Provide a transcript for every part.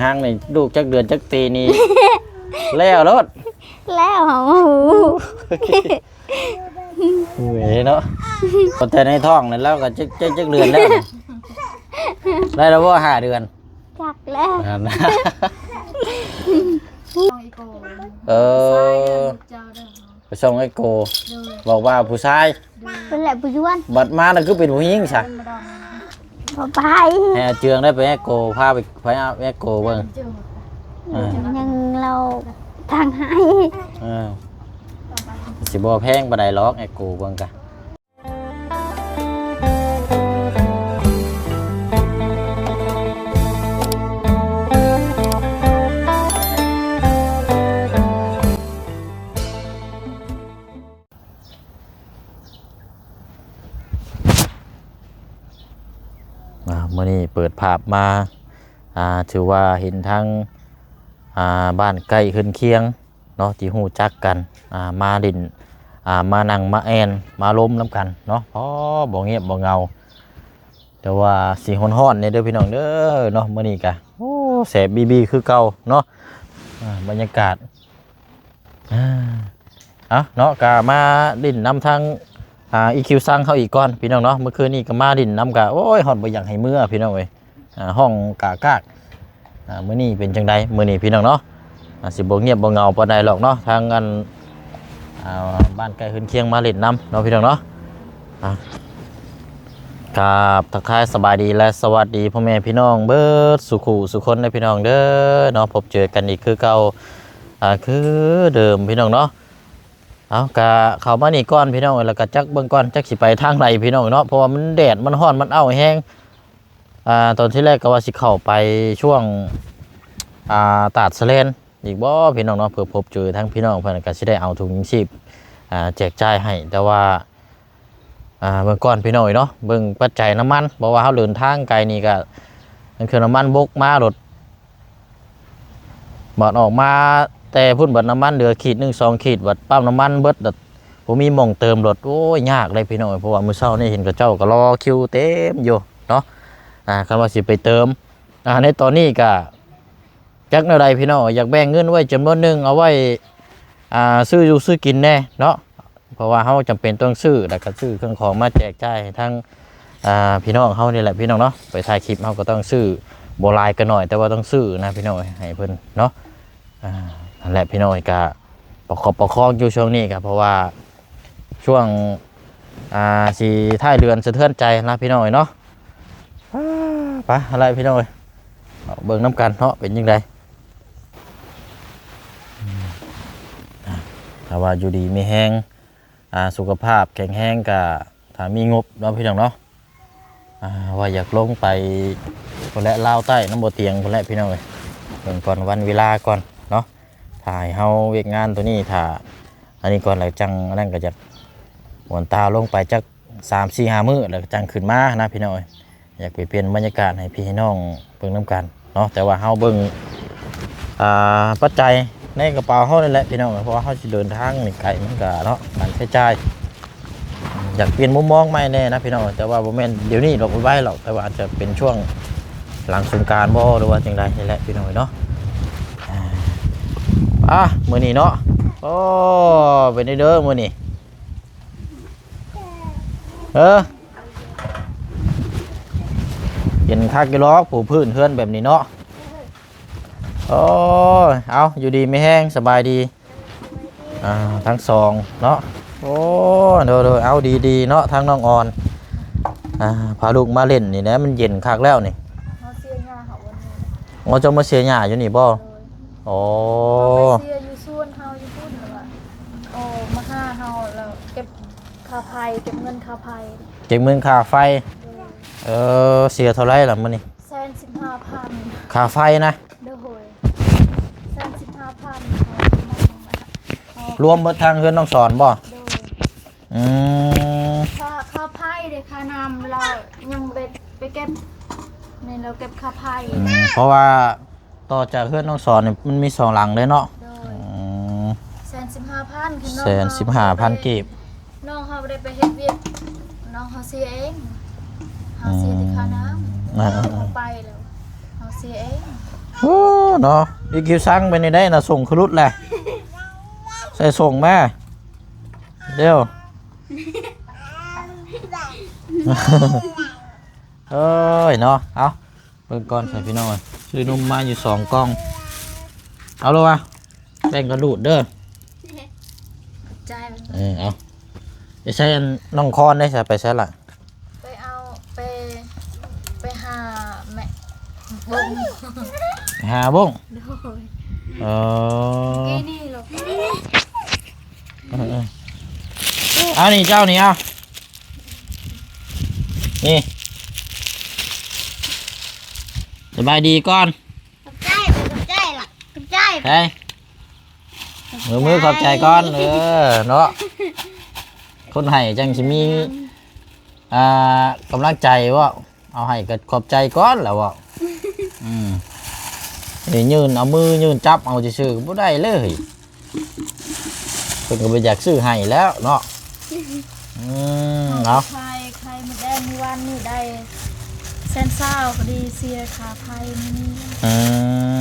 ຫາງນີ້ລູກຈັກເດືອນຈັກປີນີ້ ແລ້ວໂລດ ແລ້ວເຮົາບໍ່ຮູ້ ເອີຍເນາະ ເອົາແຕ່ໃນທ້ອງນັ້ນລາວກໍຈັກ ຈັກ ຈັກເດືອນແລ້ວ ໄດ້ແລ້ວບໍ່ ຫ້າເດືອນ ຈັກແລ້ວ ນັ້ນນະ ເອີ ໄປສົ່ງເອໂກ ໂດຍ ບອກວ່າຜູ້ຊາຍ ໂດຍ ເພິ່ນແຫຼະຜູ້ຊວນ ບັດມານະຄືເປັນຜູ້ຍິງຊະ ບໍ່ໄປ ໃຫ້ອາເຈືອງໄດ້ໄປເອໂກ ພາໄປ ໄປເອໂກເບິ່ງ ເອີ ຍັງລາວທາງໃຫ້ ເອີ ຊິບໍ່ແພງປານໃດຫຼອກ ເອໂກເບິ່ງກະ. ອ່າ ມື້ນີ້ເປີດພາບມາ ອ່າ ຖືວ່າເຫັນທັງ ອ່າ ບ້ານໃກ້ເຮືອນຄຽງເນາະ ທີ່ຮູ້ຈັກກັນ ອ່າ ມາຫຼິ້ນ ອ່າ ມານັ່ງມາແອ່ນມາລົມນຳກັນເນາະ ພໍບໍ່ງຽບບໍ່ເຫງົາ ແຕ່ວ່າຊິຮ້ອນໆແດ່ເດີພີ່ນ້ອງເດີເນາະ ມື້ນີ້ກະ ໂອ້ ແສບບີບີຄືເກົ່າເນາະ ອ່າ ບັນຍາກາດ ອ່າ ເອົາເນາະ ກະມາຫຼິ້ນນຳທາງ ອ່າ ອີຄິວຊັງເຮົາອີກກ່ອນພີ່ນ້ອງເນາະ ມື້ຄືນນີ້ກະມາຫຼິ້ນນຳກະ ໂອ້ຍ ຮອດບໍ່ຢາກໃຫ້ເມືອພີ່ນ້ອງເອີຍ ອ່າ ຮ້ອງກາກາກ ອ່າ ມື້ນີ້ເປັນຈັ່ງໃດມື້ນີ້ພີ່ນ້ອງເນາະ ອ່າ ຊິບໍ່ງຽບບໍ່ເຫງົາປານໃດຫຼອກເນາະ ທາງອັນ ອ່າ ບ້ານໃກ້ເຮືອນຄຽງມາຫຼິ້ນນຳເນາະພີ່ນ້ອງເນາະ ອ່າ ກາບທັກທາຍສະບາຍດີ ແລະ ສະຫວັດດີພໍ່ແມ່ພີ່ນ້ອງເບິດສູ່ຄູ່ສູ່ຄົນເດີພີ່ນ້ອງເດີເນາະ ພົບເຈີກັນອີກຄືເກົ່າ ອ່າ ຄືເດີມພີ່ນ້ອງເນາະ ເອົາ ກະເຂົ້າມານີ້ກ່ອນພີ່ນ້ອງ ແລ້ວກະຈັກເບິ່ງກ່ອນ ຈັກຊິໄປທາງໃດພີ່ນ້ອງເນາະ ເພາະວ່າມັນແດດ ມັນຮ້ອນ ມັນເອົ້າແຮງ ອ່າ ຕອນທີແລກກໍວ່າຊິເຂົ້າໄປຊ່ວງ ອ່າ ຕາດສະແລນອີກບໍ່ພີ່ນ້ອງເນາະ ເພື່ອພົບເຈີທາງພີ່ນ້ອງເພິ່ນ ກໍຊິໄດ້ເອົາຖົງຍັງຊີບ ອ່າ ແຈກຈ່າຍໃຫ້ ແຕ່ວ່າ ອ່າ ເບິ່ງກ່ອນພີ່ນ້ອງເອີຍເນາະ ເບິ່ງປັດໄຈນ້ຳມັນ ເພາະວ່າເຮົາເດີນທາງໄກນີ້ກໍ ມັນຄືນ້ຳມັນບົກມາໂລດ ບັດອອກມາແຕ່ພຸ້ນ ບັດນ້ຳມັນເຫຼືອຂີດໜຶ່ງສອງຂີດ ບັດປ້ຳນ້ຳມັນເບິດ ແລ້ວບໍ່ມີໝ່ອງເຕີມລົດ ໂອ້ຍ ຍາກເລີຍພີ່ນ້ອງເອີຍ ເພາະວ່າມື້ເຊົ້ານີ້ເຫັນເຂົາເຈົ້າກໍລໍຄິວເຕັມຢູ່ເນາະ ອ່າ ຄັນວ່າຊິໄປເຕີມ ອ່າ ໃນຕອນນີ້ກະຈັກແນວໃດພີ່ນ້ອງ ຢາກແບ່ງເງິນໄວ້ຈຳນວນໜຶ່ງ ເອົາໄວ້ ອ່າ ຊື້ຢູ່ຊື້ກິນແດ່ເນາະ ເພາະວ່າເຮົາຈຳເປັນຕ້ອງຊື້ ແລ້ວກໍຊື້ເຄື່ອງຂອງມາແຈກຈ່າຍໃຫ້ທາງ ອ່າ ພີ່ນ້ອງເຮົານີ້ແຫຼະພີ່ນ້ອງເນາະ ໄປຖ່າຍຄລິບເຮົາກໍຕ້ອງຊື້ ບໍ່ຫຼາຍກໍໜ້ອຍ ແຕ່ວ່າຕ້ອງຊື້ນະພີ່ນ້ອງ ໃຫ້ເພິ່ນເນາະ ອ່າ ນັ້ນແຫຼະພີ່ນ້ອງ ກະປະຄັບປະຄອງຢູ່ຊ່ວງນີ້ ກະເພາະວ່າຊ່ວງ ອ່າ ຊິທ້າຍເດືອນສະເທືອນໃຈນະພີ່ນ້ອງເອີຍເນາະ ອ່າ ໄປ ຫັ້ນແຫຼະພີ່ນ້ອງເອີຍ ເບິ່ງນຳກັນເນາະ ເປັນຈັ່ງໃດ ອ່າ ຖ້າວ່າຢູ່ດີມີແຮງ ອ່າ ສຸຂະພາບແຂງແຮງກະ ຖ້າມີງົບເນາະພີ່ນ້ອງເນາະ ອ່າ ວ່າຢາກລົງໄປພຸ້ນແຫຼະ ລາວໃຕ້ນຳບໍ່ຕຽງພຸ້ນແຫຼະພີ່ນ້ອງເອີຍ ເບິ່ງກ່ອນວັນເວລາກ່ອນເນາະ ຖ້າໃຫ້ເຮົາວຽກງານໂຕນີ້ ຖ້າອັນນີ້ກ່ອນ ແລ້ວຈັ່ງອັນນັ້ນ ກໍຢາກຫວນຕາລົງໄປຈັກສາມສີ່ຫ້າມື້ ແລ້ວກໍຈັ່ງຂຶ້ນມານະພີ່ນ້ອງເອີຍ ຢາກໄປປ່ຽນບັນຍາກາດໃຫ້ພີ່ໃຫ້ນ້ອງເບິ່ງນຳກັນເນາະ ແຕ່ວ່າເຮົາເບິ່ງ ອ່າ ປັດໄຈໃນກະເປົາເຮົານີ້ແຫຼະພີ່ນ້ອງ ເພາະວ່າເຮົາຊິເດີນທາງນີ້ໄກ ມັນກະເນາະ ການໃຊ້ຈ່າຍ ຢາກປ່ຽນມຸມມອງໃໝ່ແດ່ນະພີ່ນ້ອງ ແຕ່ວ່າບໍ່ແມ່ນດຽວນີ້ດອກ ໄວໆດອກ ແຕ່ວ່າອາດຈະເປັນຊ່ວງຫຼັງສົງການບໍ່ ຫຼືວ່າຈັ່ງໃດນີ້ແຫຼະພີ່ນ້ອງເນາະ ອ່າ ມື້ນີ້ເນາະ ໂອ້ ເປັນໄດເດີມື້ນີ້ ເອີ ເຢັນຄັກຢູ່ດອກ ປູພື້ນເຮືອນແບບນີ້ເນາະ ໂອ້ຍ ເອົາ ຢູ່ດີມີແຮງ ສະບາຍດີ ອ່າ ທັງສອງເນາະ ໂອ້ ໂດຍໆ ເອົາ ດີໆເນາະ ທາງນ້ອງອອນ ອ່າ ພາລູກມາຫຼິ້ນນີ້ແຫຼະ ມັນເຢັນຄັກແລ້ວນີ້ ເຮົາເສຍຫຍ້າເຮົາວັນນີ້ ໂອ້ ເຈົ້າມາເສຍຫຍ້າຢູ່ນີ້ບໍ່? ໂດຍ ໂອ້ ເຮົາໄປເສຍຢູ່ສວນເຮົາຢູ່ພຸ້ນ ແລ້ວວ່າ ໂອ້ ມາຫາເຮົາ ແລ້ວເກັບຄ່າໄຟ ເກັບເງິນຄ່າໄຟ ເກັບເງິນຄ່າໄຟ ໂດຍ ເອີ ເສຍເທົ່າໃດລະມື້ນີ້? ແສນສິບຫ້າພັນ ຄ່າໄຟນະ? ໂດຍ ແສນສິບຫ້າພັນ ລວມເບິດທາງເຮືອນນ້ອງສອນບໍ່? ໂດຍ ອືມ ຄ່າ ຄ່າໄຟເດ້ ຄ່ານ້ຳ ແລ້ວຍັງໄປ ໄປເກັບ ນີ້ ແລ້ວເກັບຄ່າໄຟ ອືມ ເພາະວ່າຕໍ່ຈາກເຮືອນນ້ອງສອນນີ້ມັນມີສອງຫຼັງເດ້ເນາະ ໂດຍ ອືມ ແສນສິບຫ້າພັນ ຄືນ້ອງ ແສນສິບຫ້າພັນກີບ ນ້ອງເຮົາບໍ່ໄດ້ໄປເຮັດວຽກ ນ້ອງເຮົາເສຍເອງ ເຮົາເສຍແຕ່ຄ່ານ້ຳ ອືມ ນ້ອງເຮົາໄປແລ້ວ ເຮົາເສຍເອງ ໂອ້ ເນາະ ອີຄິວຊັງເປັນຈັ່ງໃດນະ? ສົ່ງຄືຫຼຸດແຫຼະ ໃສ່ສົ່ງມາ ເດ້ວ ເອີຍເນາະ. ເອົາ ເບິ່ງກ່ອນຊະພີ່ນ້ອງ ຊື້ນົມມາຢູ່ສອງກ່ອງ ເອົາໂລດວ່າ ແບ່ງກັນດູດເດີ ໃຈ ເອີ ເອົາ ໄປໃສ່ອັນ ນ້ອງຄອນໄດ້ຊະ ໄປໃສລະ? ໄປເອົາ ໄປ ໄປຫາແມ່ບົ້ງ ໄປຫາບົ້ງ ໂດຍ ເອີ ກີ້ນີ້ລະ ເອີໆ ເອົານີ້ ເຈົ້ານີ້ ເອົາ ນີ້ ສະບາຍດີກ່ອນ ຂອບໃຈ ຂອບໃຈລະ ຂອບໃຈ ໃສ ມື ມືຂອບໃຈກ່ອນ ເອີ ເນາະ ຄົນໃຫ້ຈັ່ງຊິມີ ອ່າ ກຳລັງໃຈເວົ້າ ເອົາໃຫ້ກໍຂອບໃຈກ່ອນແຫຼະເວົ້າ ອືມ ນີ້ຍື່ນເອົາມືຍື່ນຈັບເອົາຊື່ໆ ກໍບໍ່ໄດ້ເລີຍ ເພິ່ນກໍບໍ່ຢາກຊື້ໃຫ້ແລ້ວເນາະ ອືມ ເອົາ ຂາຍ ຂາຍໝົດແດງມື້ວານນີ້ໄດ້ແສນຊາວ ພໍດີເສຍຄ່າໄຟມື້ນີ້ ອື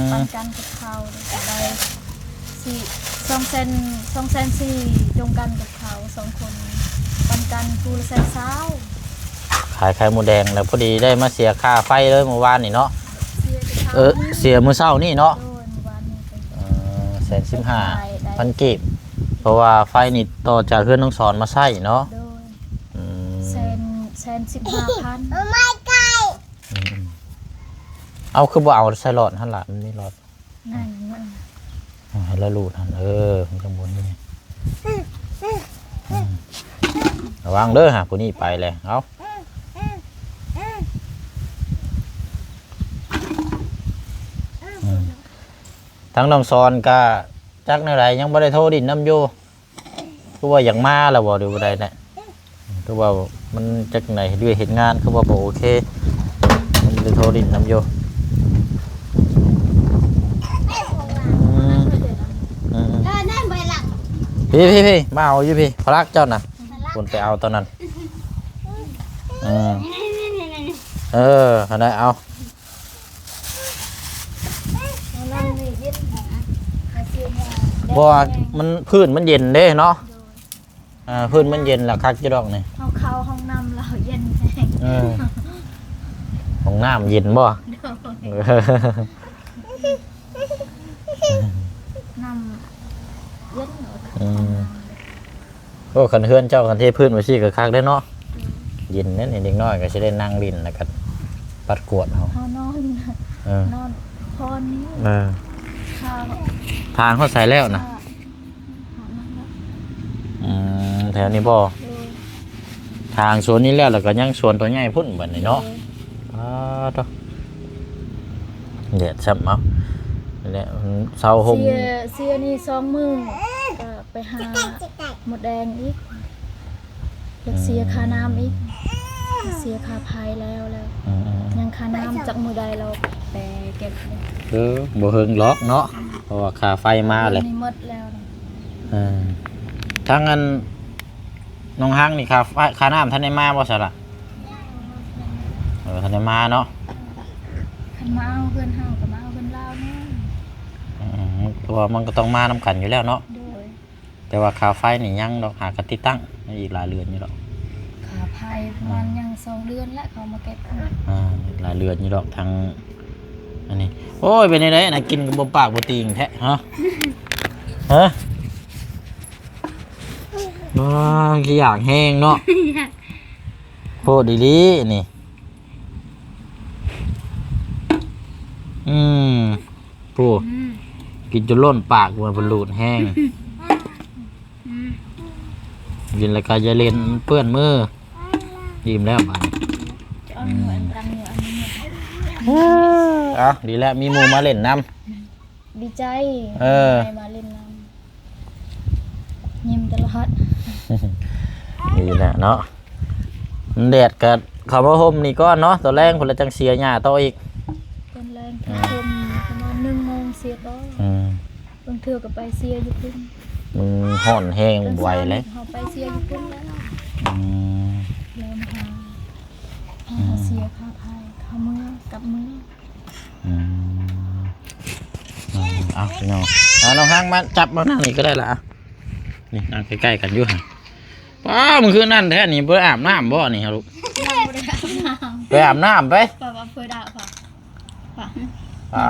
ມ ປັນກັນກັບເຂົາ ໄດ້ສີ່ ສອງແສນ ສອງແສນສີ່ ຈົງກັນກັບເຂົາສອງຄົນ ປັນກັນຜູ້ລະແສນຊາວ ຂາຍໄຂ່ມົດແດງແລ້ວ ພໍດີໄດ້ມາເສຍຄ່າໄຟເລີຍມື້ວານນີ້ເນາະ ເສຍແຕ່ເຊົ້າ ເອີ ນີ້ ເສຍມື້ເຊົ້ານີ້ເນາະ ໂດຍ ມື້ວານນີ້ກໍ ເອີ ແສນສິບຫ້າພັນກີບ ເພາະວ່າໄຟນີ້ຕໍ່ຈາກເຮືອນນ້ອງສອນມາໃຊ້ເນາະ ໂດຍ ອືມ ແສນ ແສນສິບຫ້າພັນ ອືມ ເອົາ ຄືບໍ່ເອົາໃສ່ຫຼອດຫັ້ນລະ ມັນມີຫຼອດ ນັ້ນ ເອີ ໃຫ້ລະລູດຫັ້ນ ເອີ ມັນຈັ່ງບໍ່ມີ ອືມ ລະວັງເດີຫາ ຜູ້ນີ້ໄປແລ້ວ ເອົາ ອືມ ທາງນ້ອງສອນກະຈັກແນວໃດ ຍັງບໍ່ໄດ້ໂທດິນນຳຢູ່ ຄືວ່າຢາກມາແລ້ວບໍ່ ຫຼືວ່າໃດແນະ? ຄືວ່າມັນຈັກໃດ ເຮັດວຽກເຮັດງານຄືວ່າບໍ່ໂອເຄ ມັນໄດ້ໂທຫຼິ້ນນຳຢູ່ ອືມ ອືມ ພີ່ໆໆ ມາເອົາຢູ່ພີ່ ພະລັກເຈົ້ານະ ພຸ້ນໄປເອົາຕອນນັ້ນ ອືມ ເອີ ຫັ້ນແຫຼະ ເອົາ ເພາະວ່າມັນ ພື້ນມັນເຢັນເດ້ເນາະ ໂດຍ ອ່າ ພື້ນມັນເຢັນລະຄັກຢູ່ດອກນີ້ ເຮົາເຂົ້າຫ້ອງນ້ຳລາວເຢັນແຮງ ເອີ ຫ້ອງນ້ຳເຢັນບໍ່? ໂດຍ ນ້ຳເຢັນ ອືມ ໂອ້ ຄັນເຮືອນເຈົ້າ ຄັນເທພື້ນໄວ້ຊີ້ກໍຄັກເດ້ເນາະ ອືມ ເຢັນເດ້ນີ້ ເດັກນ້ອຍກໍຊິໄດ້ນັ່ງຫຼິ້ນ ແລ້ວກໍປັດກວາດເອົາ ເຮົານອນ ເອີ ນອນພອນນີ້ ເອີ ທາງ ທາງຮອດໃສແລ້ວນະ? ອືມ ແຖວນີ້ບໍ່? ໂດຍ ທາງສວນນີ້ແລ້ວ ແລ້ວກໍຍັງສວນຕົວໃຫຍ່ພຸ້ນບັດນີ້ເນາະ ໂດຍ ອາ ໂທ້ ແດດຊ້ຳ ເອົາ ນີ້ແຫຼະ ເຊົາຮົ່ມ ເສຍ ເສຍນີ້ສອງມື້ ກໍໄປຫາມົດແດງອີກ ຢາກເສຍຄ່ານ້ຳອີກ ເສຍຄ່າໄຟແລ້ວ ແລ້ວ ອືມໆໆ ຍັງຄ່ານ້ຳຈັກມື້ໃດລາວໄປເກັບ ເອີ ບໍ່ເຮິງຫຼອກເນາະ ເພາະວ່າຄ່າໄຟມາແລ້ວ ນີ້ໝົດແລ້ວ ເອີ ທາງອັນ ນ້ອງຮັງນີ້ ຄ່າໄຟ ຄ່ານ້ຳທັນໄດ້ມາບໍ່ຊະລະ? ເອີ ທັນໄດ້ມາເນາະ ຄັນມາເອົາເຮືອນເຮົາກໍມາເອົາເຮືອນລາວແດ່ ອືມ ເພາະວ່າມັນກໍຕ້ອງມານຳກັນຢູ່ແລ້ວເນາະ ໂດຍ ແຕ່ວ່າຄ່າໄຟນີ້ຍັງດອກ ຫາກະຕິດຕັ້ງ ຍັງອີກຫຼາຍເດືອນຢູ່ດອກ ຄ່າໄຟປະມານ ອືມ ຍັງສອງເດືອນແຫຼະ ເຂົາມາເກັບ ອ່າ ອີກຫຼາຍເດືອນຢູ່ດອກ ທາງອັນນີ້ ໂອ້ຍ ເປັນຈັ່ງໃດນະ ກິນກໍບໍ່ປາກບໍ່ຕີງແທ້ ຮະ ຮະ ອ້າ ຄືຢາກແຮງເນາະ ໂພດອີ່ຫຼີນີ້ ອືມ ໂອ້ ອືມ ກິນຈົນລົ້ນປາກ ມັນບະຫຼູດແຮງ ອືມ ກິນແລ້ວກໍຢ່າຫຼິ້ນ ເປື້ອນມື ອີ່ມແລ້ວບາດນີ້ ຈະເອົາ ອືມ ອັນກັນຢູ່ອັນນີ້ ເອົາ ດີແລ້ວ ມີໝູ່ມາຫຼິ້ນນຳ ດີໃຈ ເອີ ໄດ້ມາຫຼິ້ນນຳ ຍິ້ມຕະຫຼອດ ດີແຫຼະເນາະ ມັນແດດກໍເຂົ້າມາຮົ່ມນີ້ກ່ອນເນາະ ຕອນແລງພຸ້ນລະຈັ່ງເສຍຫຍ້າຕໍ່ອີກ ຕອນແລງ ອືມ ເຖິງປະມານໜຶ່ງໂມງເສຍຕໍ່ ອືມ ບາງເທື່ອກໍໄປເສຍຢູ່ພຸ້ນ ມັນຮ້ອນແຮງ ບໍ່ໄຫວເລີຍ ເຮົາໄປເສຍຢູ່ພຸ້ນແລ້ວ ອືມ ແລ້ວມາຫາ ອືມ ເຮົາເສຍຄ່າໄຟ ເຂົ້າເມືອ ກັບເມືອ ອືມ ເອົາພີ່ນ້ອງ ເອົາ ນ້ອງຮັງມາຈັບເບິ່ງນາງນີ້ກໍໄດ້ລະ ນີ້ນາງໃກ້ໆກັນຢູ່ຫັ້ນ. ປ້າ ມື້ຄືນນັ້ນແທ້ນີ້ ບໍ່ໄດ້ອາບນ້ຳບໍ່ນີ້ຮະລູກ? ຍັງບໍ່ໄດ້ອາບນ້ຳ ໄປອາບນ້ຳໄປ ປະວ່າເພິ່ນດາວ ປະ ປະ ອ່າ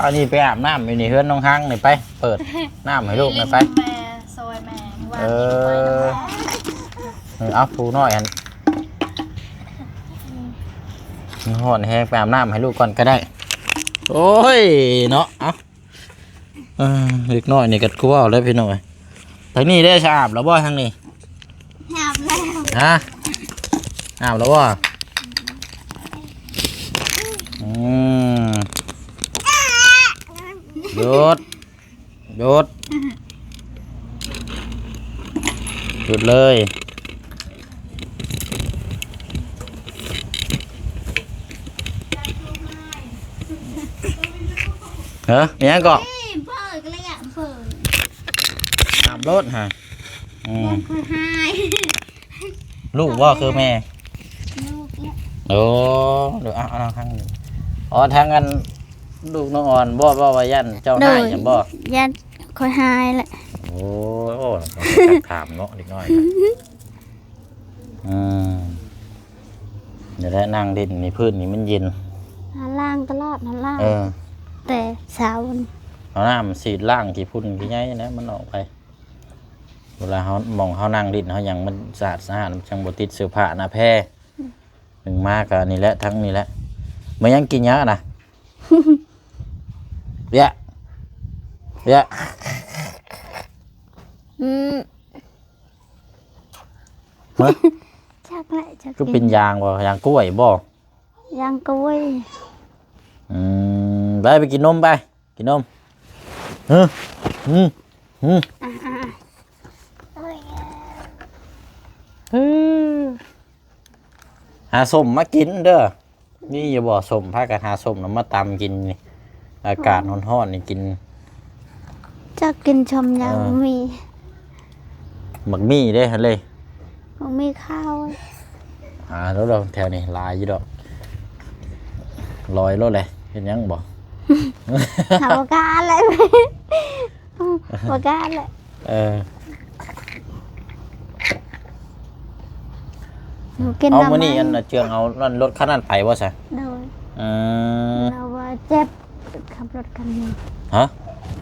ອັນນີ້ໄປອາບນ້ຳຢູ່ນີ້ ເຮືອນນ້ອງຮັງນີ້ ໄປເປີດນ້ຳໃຫ້ລູກນະໄປ ແມ່ຊ່ອຍແມ່ ເອີ ເອີ ເອົາຜູ້ນ້ອຍຫັ້ນ ມັນຮ້ອນແຮງ ໄປອາບນ້ຳໃຫ້ລູກກ່ອນກໍໄດ້. ໂອ້ຍເນາະ ເອົາ ເອີ ເດັກນ້ອຍນີ້ກໍຄືເວົ້າແລ້ວພີ່ນ້ອງເອີຍ. ທາງນີ້ເດ້ ສະອາບແລ້ວບໍ່ທາງນີ້? ອາບແລ້ວ ຮະ ອາບແລ້ວບໍ່? ອືມ ຢຸດ ຢຸດ ຢຸດເລີຍ. ເອີ ມີຫຍັງເກາະ? ເອີ ເປີດກໍເລີຍ ເປີດ ອາບໂລດຫາ ອືມ ຢ້ານຂ້ອຍຮ້າຍ ລູກບໍ່ຄືແມ່? ລູກແຫຼະ ໂອ້ ເດີ ເອົາ ເອົາທາງນີ້ ອໍ ທາງອັນ ລູກນ້ອງອ່ອນບໍ່ ເວົ້າວ່າຢ້ານເຈົ້າຮ້າຍ ໂດຍ ຊັ້ນບໍ່? ຢ້ານຂ້ອຍຮ້າຍແຫຼະ ໂອ້ ໂອ້ ຢາກຖາມເນາະ ເດັກນ້ອຍ ອືມ ນີ້ແຫຼະ ນັ່ງຫຼິ້ນນີ້ ພື້ນນີ້ມັນເຢັນ ຫາລ້າງຕະຫຼອດ ຫາລ້າງ ເອີ ແຕ່ເຊົ້ານີ້ ເອົານ້ຳສີດລ້າງຂີ້ຝຸ່ນຂີ້ໃຍນະ ມັນອອກໄປ ເວລາເຮົາ ໝ່ອງເຮົານັ່ງຫຼິ້ນ ເຮົາຫຍັງມັນສະອາດສະອ້ານ ມັນຈັ່ງບໍ່ຕິດເສື້ອຜ້າໜ້າແພ. ອືມ ໜຶ່ງມາກໍນີ້ແຫຼະ ທັງນີ້ແຫຼະ ມາຍັງກິນຫຍັງນະ? ເຍະ ເຍະ ອືມ ຮະ? ຈັກແຫຼະ ຈັກ ຄືເປັນຢາງບໍ່? ຢາງກ້ວຍບໍ່? ຢາງກ້ວຍ ອືມ ໄປ ໄປກິນນົມໄປ ກິນນົມ ເອີ ອືມ ອືມ ອ່າໆ ເອີ ຫາສົ້ມມາກິນເດີ ມີຢູ່ບໍ່ສົ້ມ? ພາກັນຫາສົ້ມນຳມາຕຳກິນນີ້ ອາກາດຮ້ອນໆນີ້ກິນ ຈັກກິນສົ້ມຫຍັງ ເອີ ມີ ໝາກມີ້ເດ້ຫັ້ນເລີຍ ໝາກມີ້ຂາວ ອ່າ ໂລດໆ ແຖວນີ້ຫຼາຍຢູ່ດອກ ລອຍໂລດເລີຍ ເຮັດຫຍັງບໍ່? ເຮົາບໍ່ກ້າແຫຼະ ບໍ່ກ້າແຫຼະ ເອີ ໜູກິນ ເອົາ ນຳ ມື້ນີ້ ອັນ ເຈື່ອງເອົາ ນັ້ນ ລົດຄັນນັ້ນໄປບໍ່ຊະ? ໂດຍ ອືມ ລາວວ່າເຈັບ ຂັບລົດຄັນນີ້ ຮະ?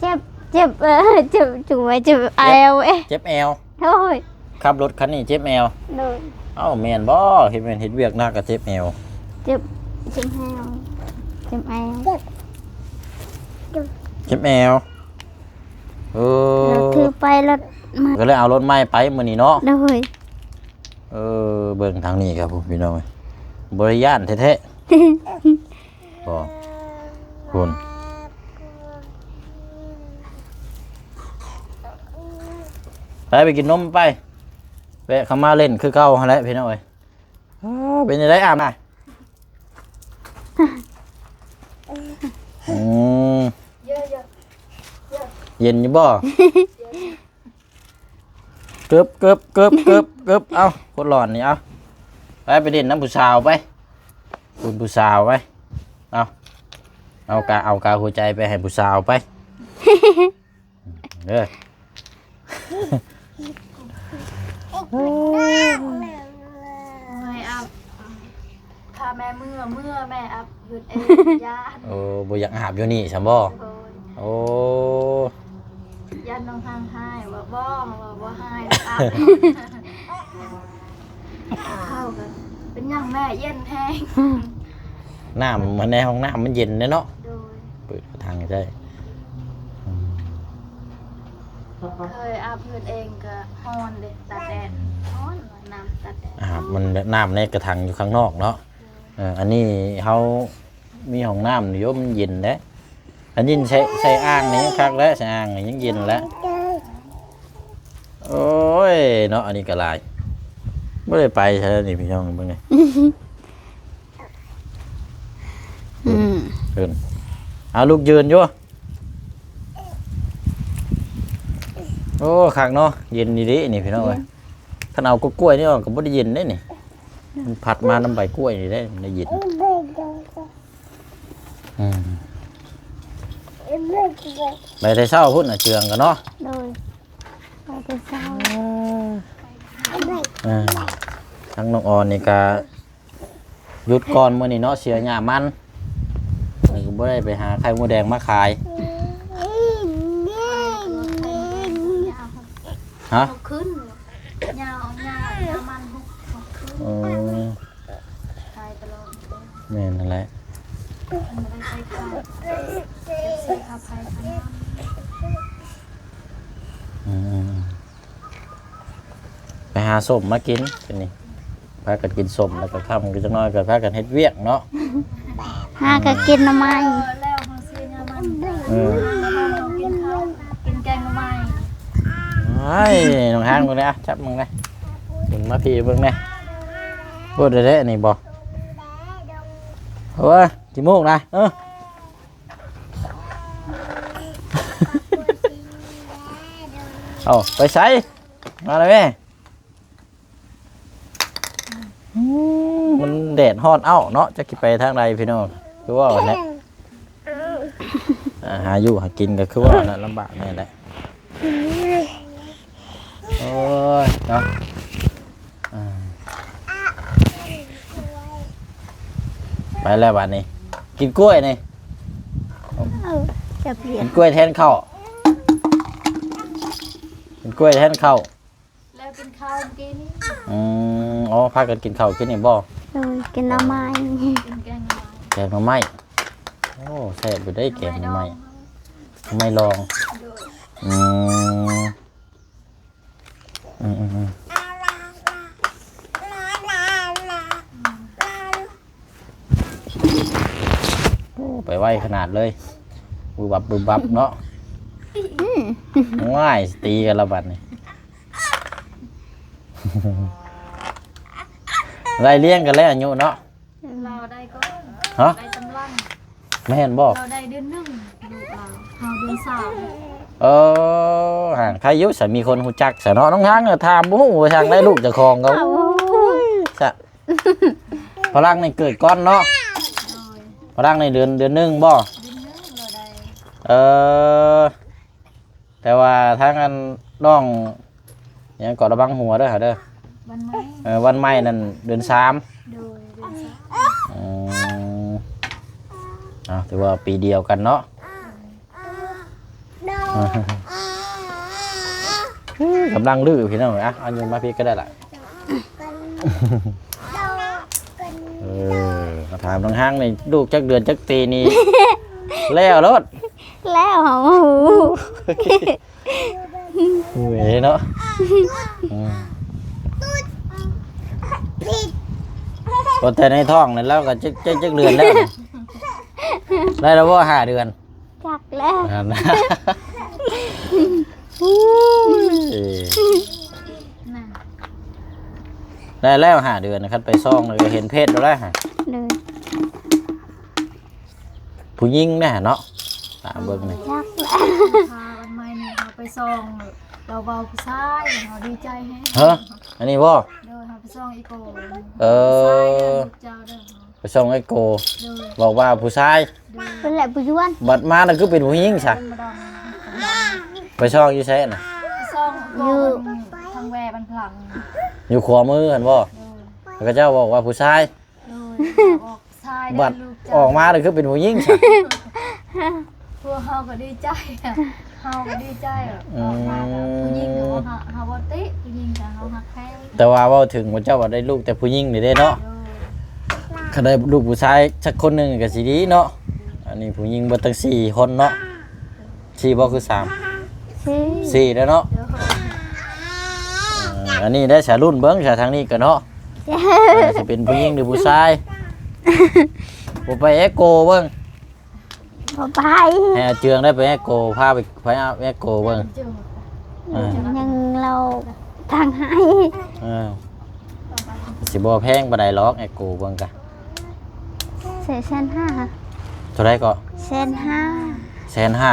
ເຈັບ ເຈັບ ເອີ ເຈັບຈຸງໄວ້ ເຈັບແອວ ເຈັບແອວ ໂອ້ຍ ຂັບລົດຄັນນີ້ເຈັບແອວ ໂດຍ ເອົ້າ ແມ່ນບໍ່? ເຮັດ ແມ່ນເຮັດວຽກໜັກກໍເຈັບແອວ ເຈັບ ເຈັບແອວ ເຈັບແອວ ເຈັບແອວ ເອີ ຖືໄປລົດໃໝ່ ກໍເລີຍເອົາລົດໃໝ່ໄປມື້ນີ້ເນາະ ໂດຍ ເອີ ເບິ່ງທາງນີ້ຄັບ ພີ່ນ້ອງເອີຍ ບໍ່ໄດ້ຢ້ານແທ້ໆ ບໍ່ ພຸ້ນ ໄປ ໄປກິນນົມໄປ ແວະເຂົ້າມາຫຼິ້ນຄືເກົ່າຫັ້ນແຫຼະ ພີ່ນ້ອງເອີຍ. ອ້າ ເປັນຈັ່ງໃດອາບນ້ຳ? ອືມ ເຢັນຢູ່ບໍ່? ເກີບ ເກີບ ເກີບ ເກີບ ເກີບ ເອົາ ຄົນຫຼອນນີ້ ເອົາ ໄປ ໄປຫຼິ້ນນຳຜູ້ສາວໄປ ຄຸນຜູ້ສາວໄປ ເອົາ ເອົາກາ ເອົາກາຫົວໃຈໄປໃຫ້ຜູ້ສາວໄປ ເດີ ໂອ້ຍ ອັບ ພາແມ່ເມືອ ເມືອແມ່ອັບ ເຮັດເອງ ຢ້ານ ໂອ້ ບໍ່ຢາກອາບຢູ່ນີ້ຊັ້ນບໍ່? ໂດຍ ໂອ້ ຢ້ານນ້ອງຮັງຮ້າຍ ວ່າບໍ່ ວ່າບໍ່ຮ້າຍ ອັບ ເຂົ້າກັນ ເປັນຫຍັງແມ່ ເຢັນແຮງ ນ້ຳໃນຫ້ອງນ້ຳມັນເຢັນເດ້ເນາະ ໂດຍ ເປີດກະຖັງໃຊ້ ອືມ ເຄີຍອາບເຮືອນເອງກໍຮ້ອນເດ້ ຕາກແດດ ອືມ ຮ້ອນ ນ້ຳຕາກແດດ ອາບມັນ ນ້ຳໃນກະຖັງຢູ່ຂ້າງນອກເນາະ ໂດຍ ເອີ ອັນນີ້ເຮົາມີຫ້ອງນ້ຳຢູ່ ມັນເຢັນເດ້ ອັນນີ້ໃສ່ ໃສ່ອ່າງນີ້ຍັງຄັກແລ້ວ ໃສ່ອ່າງນີ້ຍັງເຢັນແລ້ວ ໂອ້ຍ ເນາະ ອັນນີ້ກໍຫຼາຍ ບໍ່ໄດ້ໄປໃສນີ້ ພີ່ນ້ອງເບິ່ງນີ້ ອືມ ເອີ ເອົາລູກຢືນຢູ່ ໂອ້ ຄັກເນາະ ເຢັນດີໆ ນີ້ ພີ່ນ້ອງເອີຍ ຄັນເອົາກະກ້ວຍນີ້ອອກກໍບໍ່ໄດ້ເຢັນເດ້ນີ້ ມັນພັດມານຳໃບກ້ວຍນີ້ໄດ້ ໄດ້ເຢັນ ອືມ ໄປແຕ່ເຊົ້າພຸ້ນນະເຈື່ອງກໍເນາະ. ໂດຍ ໄປແຕ່ເຊົ້າ. ເອີ ທາງນ້ອງອອນນີ້ກໍຢຸດກ່ອນມື້ນີ້ເນາະ ເສຍຫຍ້າມັນ ແລ້ວກໍບໍ່ໄດ້ໄປຫາໄຂ່ມົດແດງມາຂາຍ. ຮະ? ຫຍ້າ ຫຍ້າມັນຫົກ ຫົກຄືນ. ອືມ ຂາຍຕະຫຼອດ. ແມ່ນຫັ້ນແຫຼະ. ອືມ ໄປຫາສົ້ມມາກິນ ມື້ນີ້ ພາກັນກິນສົ້ມ ແລ້ວກໍຄ່ຳກັນຈັກໜ້ອຍກໍພາກັນເຮັດວຽກເນາະ. ຫາກໍກິນໜໍ່ໄມ້. ເອີ ແລ້ວເຮົາຊິຫາມັນ. ເອີ ກິນແກງໜໍ່ໄມ້. ອ້າຍ ນ້ອງທາງເບິ່ງແດ່ ຈັບເບິ່ງແດ່ ເບິ່ງມາພີ້ເບິ່ງແດ່. ໂອ້ ໄດ້ແທ້ນີ້ບໍ່? ໂອ້ຍ ຂີ້ມູກນະ. ເອີ ເອົ້າ ໄປໃສ? ມາແລ້ວແມ່. ອືມ ມັນແດດຮ້ອນເອົ້າເນາະ ຈັກຊິໄປທາງໃດພີ່ນ້ອງ. ຄືວ່າແຫຼະ ອາ ຫາຢູ່ຫາກິນກໍຄືວ່າແຫຼະ ລຳບາກແດ່ແຫຼະ. ໂອ້ຍເນາະ. ອ່າ ໄປແລ້ວບາດນີ້ ກິນກ້ວຍນີ້. ເອີ ຈັບຫຼຽນ ກິນກ້ວຍແທນເຂົ້າ ກິນກ້ວຍແທນເຂົ້າ. ແລ້ວກິນເຂົ້າມື້ກີ້ນີ້. ອືມ ອໍ ພາກັນກິນເຂົ້າກິນນີ້ບໍ່? ໂດຍ ກິນໜໍ່ໄມ້ ກິນແກງໜໍ່ໄມ້. ແກງໜໍ່ໄມ້ ໂອ້ ແຊບຢູ່ເດ້ ແກງໜໍ່ໄມ້ ໜໍ່ໄມ້ດອງ ໜໍ່ໄມ້ດອງ. ໂດຍ ອືມ ອືມໆໆ. ໂອ້ ໄປໄວຂະໜາດເລີຍ ບຶບບັບບຶບບັບເນາະ. ອືມ ວ້າຍ ຕີກັນລະບັດນີ້ ໄລ່ລຽງກັນແລ້ວອາຍຸເນາະ. ລາວໄດ້ກ່ອນ ຮະ? ໄດ້ຕຳຫຼັງ. ແມ່ນບໍ່? ລາວໄດ້ເດືອນໜຶ່ງ ລູກລາວ ເຮົາເດືອນສາມ. ເອີ ຫາງໃຄຢູ່ ສາມີຄົນຮູ້ຈັກຊະເນາະ. ນ້ອງທາງຖາມບໍ່ຮູ້ວ່າຊ່າງໄດ້ລູກເຈົ້າຂອງກໍ ໂອ້ຍ ຊະ ພະລັງນີ້ເກີດກ່ອນເນາະ. ໂດຍ ພະລັງນີ້ເດືອນ ເດືອນໜຶ່ງບໍ່? ເດືອນໜຶ່ງລາວໄດ້. ເອີ ແຕ່ວ່າທາງອັນນ້ອງຫຍັງເກາະ ລະວັງຫົວເດີ ຫາເດີ ວັນໃໝ່. ເອີ ວັນໃໝ່ນັ້ນເດືອນສາມ. ໂດຍ ເດືອນສາມ. ອືມ ເອົາ ຖືວ່າປີດຽວກັນເນາະ. ກຳລັງລືພີ່ນ້ອງ. ອ່ະ ເອົາໂຍນມາພີ້ກໍໄດ້ລະ. ເອີ ມາຖາມທາງຫ້າງນີ້ ລູກຈັກເດືອນຈັກປີນີ້ ແລ້ວໂລດ. ແລ້ວເຮົາຮູ້ ເອີເນາະ. ອືມ ບໍ່ແຕ່ໃນທ້ອງນັ້ນລາວກໍຈັກ ຈັກ ຈັກເດືອນແລ້ວ. ໄດ້ແລ້ວບໍ່ ຫ້າເດືອນ? ຈັກແລ້ວ ນັ້ນນະ. ໂອ້ຍ ໄດ້ແລ້ວຫ້າເດືອນ ຄັນໄປສ່ອງແລ້ວກໍເຫັນເພດແລ້ວ. ໂດຍ ຜູ້ຍິງແນ່ເນາະ ຕາມເບິ່ງນີ້. ຈັກແລ້ວ ພາວັນໃໝ່ນີ້ເຮົາໄປສ່ອງ ລາວເວົ້າຜູ້ຊາຍ ເຮົາດີໃຈແຮງ. ຮະ? ອັນນີ້ບໍ່? ໂດຍ ເຮົາໄປສ່ອງອີໂກ. ເອີ ຜູ້ຊາຍເດີ ລູກເຈົ້າເດີ. ໄປສ່ອງເອໂກ. ໂດຍ ບອກວ່າຜູ້ຊາຍ. ໂດຍ ເພິ່ນແຫຼະຜູ້ຍວນ. ບັດມານະຄືເປັນຜູ້ຍິງຊະ. ເພິ່ນບໍ່ໄດ້ ໄປສ່ອງຢູ່ໃສນະ? ໄປສ່ອງຢູ່ທາງແວບ້ານພະລັງ ຢູ່ຂວາມືຫັ້ນບໍ່? ໂດຍ ແລ້ວເຂົາເຈົ້າບອກວ່າຜູ້ຊາຍ. ໂດຍ ບອກຊາຍ. ບັດອອກມາລະຄືເປັນຜູ້ຍິງຊະ. ພວກເຮົາກໍດີໃຈ ເຮົາກໍດີໃຈ. ອືມ ອອກມາກໍຜູ້ຍິງ ເຮົາ ເຮົາບໍ່ຕິຜູ້ຍິງ ແຕ່ເຮົາຮັກແພງ. ແຕ່ວ່າເວົ້າເຖິງພວກເຈົ້າວ່າໄດ້ລູກແຕ່ຜູ້ຍິງນີ້ເດ້ເນາະ. ໂດຍ ຄັນໄດ້ລູກຜູ້ຊາຍສັກຄົນໜຶ່ງກໍຊິດີເນາະ. ອັນນີ້ຜູ້ຍິງເບິດຕັ້ງສີ່ຄົນເນາະ. ສີ່ບໍ່ຄືສາມ? ສີ່ ສີ່ແລ້ວເນາະ. ໂດຍ ເອີ ອັນນີ້ໄດ້ສາລຸ້ນເບິ່ງຊະ ທາງນີ້ກໍເນາະ. ເອີ ຊິເປັນຜູ້ຍິງຫຼືຜູ້ຊາຍ. ບໍ່ໄປເອໂກເບິ່ງ. ບໍ່ໄປ. ໃຫ້ອາເຈືອງໄດ້ໄປແອໂກ ພາໄປ ໄປແອໂກເບິ່ງ. ເອີ ຍັງລາວທາງໃຫ້. ເອີ ຊິບໍ່ແພງປານໃດຫຼອກ ແອໂກເບິ່ງກະ ແສນຫ້າ. ເທົ່າໃດເກາະ? ແສນຫ້າ. ແສນຫ້າ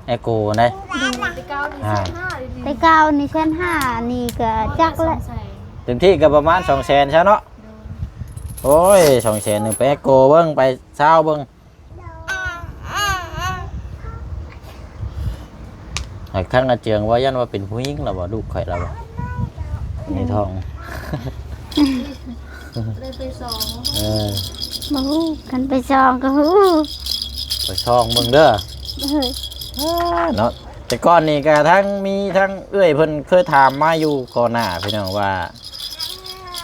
ແອໂກໄດ໋. ໂດຍ ແຕ່ເກົ່ານີ້ແສນຫ້າ ແຕ່ເກົ່ານີ້ແສນຫ້າ ນີ້ກະຈັກແຫຼະ ເຕັມທີ່ກະປະມານສອງແສນຊະເນາະ. ໂດຍ ໂອ້ຍ ສອງແສນໜຶ່ງ ໄປແອໂກເບິ່ງ ໄປຊາວເບິ່ງ. ໂດຍ ໂດຍ ຂ້າງອາເຈືອງວ່າ ຢ້ານວ່າເປັນຜູ້ຍິງລະບໍ່ ລູກຂ້ອຍລະບໍ່ ໃນທ້ອງ ໄດ້ໄປສ່ອງ ເອີ ບໍ່ຮູ້ ຄັນໄປສ່ອງກໍຮູ້ ໄປສ່ອງເບິ່ງເດີ ເອີ ເນາະ ແຕ່ກ່ອນນີ້ກໍທັງມີທັງເອື້ອຍເພິ່ນເຄີຍຖາມມາຢູ່ກ່ອນໜ້າ ພີ່ນ້ອງວ່າ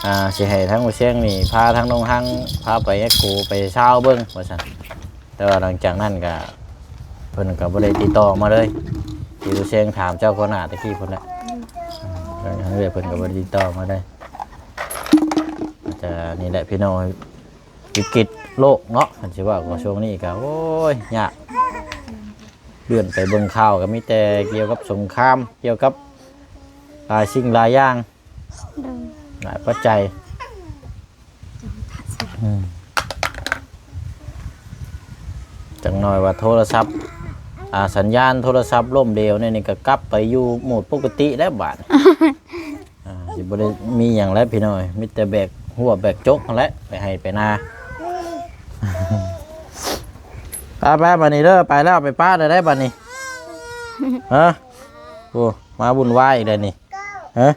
ອ່າ ຊິໃຫ້ທາງບໍ່ຊຽງນີ້ພາທາງນ້ອງຮັງ ພາໄປແອັກໂກໄປຊາວເບິ່ງວ່າຊັ້ນ ແຕ່ວ່າຫຼັງຈາກນັ້ນກະ ເພິ່ນກະບໍ່ໄດ້ຕິດຕໍ່ມາເລີຍ ທີ່ບໍ່ແຊງຖາມເຈົ້າກ່ອນໜ້າແຕ່ກີ້ພຸ້ນແຫຼະ ອືມ ທາງເອື້ອຍເພິ່ນກະບໍ່ໄດ້ຕິດຕໍ່ມາເລີຍ ອາດຈະນີ້ແຫຼະພີ່ນ້ອງ ວິກິດໂລກເນາະ ຄັນຊິເວົ້າກໍຊ່ວງນີ້ກະ ໂອ້ຍ ຍາກ ເລື່ອນໄປເບິ່ງຂ່າວກະມີແຕ່ກ່ຽວກັບສົງຄາມ ກ່ຽວກັບຫຼາຍສິ່ງຫຼາຍຢ່າງ ໂດຍ ຫຼາຍປັດໄຈ ອືມ ຈັກໜ້ອຍວ່າໂທລະສັບ ອ່າ ສັນຍານໂທລະສັບລົ້ມເຫຼວແນວນີ້ ກໍກັບໄປຢູ່ໂໝດປົກກະຕິແລ້ວບາດນີ້ ອ່າ ຊິບໍ່ໄດ້ມີຫຍັງແລ້ວພີ່ນ້ອງ ມີແຕ່ແບກຫົວແບກຈົກຫັ້ນແຫຼະ ໄປໄຮ່ໄປນາ ໄປໆ ບາດນີ້ເດີ ໄປແລ້ວ ໄປປະໄດ້ໄດ໋ບາດນີ້ ຮະ ໂອ້ ມາວຸ່ນວາຍອີກແລ້ວນີ້ ຮະ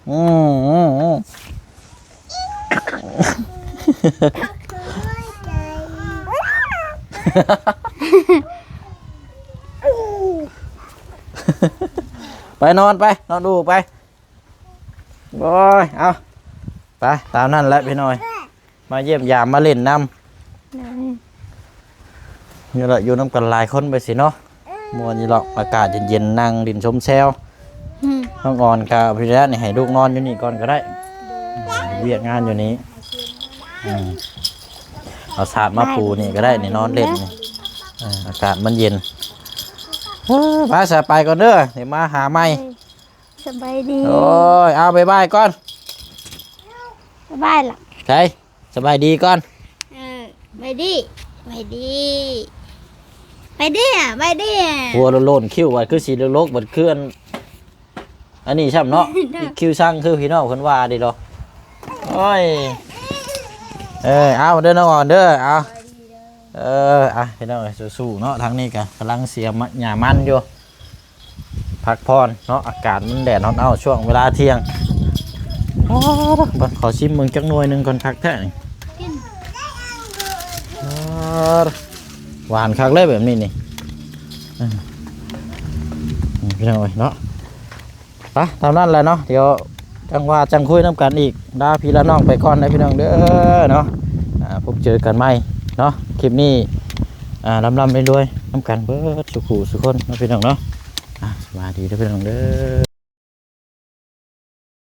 ອືມ ໄປນອນໄປ ນອນດູໄປ ໂອ້ຍ ເອົາ ໄປ ຕາມນັ້ນແຫຼະພີ່ນ້ອງ ມາຢ້ຽມຢາມມາຫຼິ້ນນຳ ໂດຍ ນີ້ແຫຼະ ຢູ່ນຳກັນຫຼາຍຄົນໄປຊິເນາະ ມ່ວນຢູ່ດອກ ອາກາດເຢັນໆ ນັ່ງຫຼິ້ນຊົມແຊວ ອືມ ນ້ອງອອນກະພີ່ແລ້ວນີ້ ໃຫ້ລູກນອນຢູ່ນີ້ກ່ອນກໍໄດ້ ວຽກງານຢູ່ນີ້ ອືມ ເອົາສາດມາປູນີ້ກໍໄດ້ນີ້ ນອນຫຼິ້ນນີ້ ເອີ ອາກາດມັນເຢັນ ເອີ ໄປສະ ໄປກ່ອນເດີ ດຽວມາຫາໃໝ່ ເອີ ສະບາຍດີ ໂອ້ຍ ເອົາ ບາຍບາຍກ່ອນ ບາຍບາຍລະ ໃສ ສະບາຍດີກ່ອນ ເອີ ບາຍດີ ບາຍດີ ບາຍດີ ບາຍດີ ຫົວໂລ້ນໆ ຄິ້ວວ່າຄືຊິໂລກໆ ບັດຄືອັນ ອັນນີ້ຊ້ຳເນາະ ໂດຍ ຄິ້ວຊັງຄືພີ່ນ້ອງເພິ່ນວ່າເດ້ເນາະ ໂອ້ຍ ເອີ ເອົາເດີນ້ອງອອນເດີ ເອົາ ເອີ ອ່ະ ພີ່ນ້ອງເອີຍ ສູ້ໆ ເນາະ ທາງນີ້ກະກຳລັງເສຍຫຍ້າມັນຢູ່ ພັກຜ່ອນເນາະ ອາກາດມັນແດດຮ້ອນເອົາ ຊ່ວງເວລາທ່ຽງ ອໍ ບັດຂໍຊິມເບິ່ງຈັກໜ່ວຍໜຶ່ງກ່ອນ ຄັກແທ້ນີ້ ກິນ ອໍ ຫວານຄັກເລີຍແບບນີ້ນີ້ ອືມ ພີ່ນ້ອງເອີຍເນາະ ໄປ ຕາມນັ້ນແຫຼະເນາະ ດຽວຈັ່ງວ່າຈັ່ງຄຸຍນຳກັນອີກ ລາພີ່ລານ້ອງໄປກ່ອນເດີພີ່ນ້ອງເດີເນາະ ອ່າ ພົບເຈີກັນໃໝ່ເນາະ ຄລິບນີ້ ອ່າ ລ່ຳໆ ລວຍໆ ນຳກັນເບິດສູ່ຜູ້ສູ່ຄົນເນາະ ພີ່ນ້ອງເນາະ ອ່າ ສະບາຍດີເດີພີ່ນ້ອງເດີ.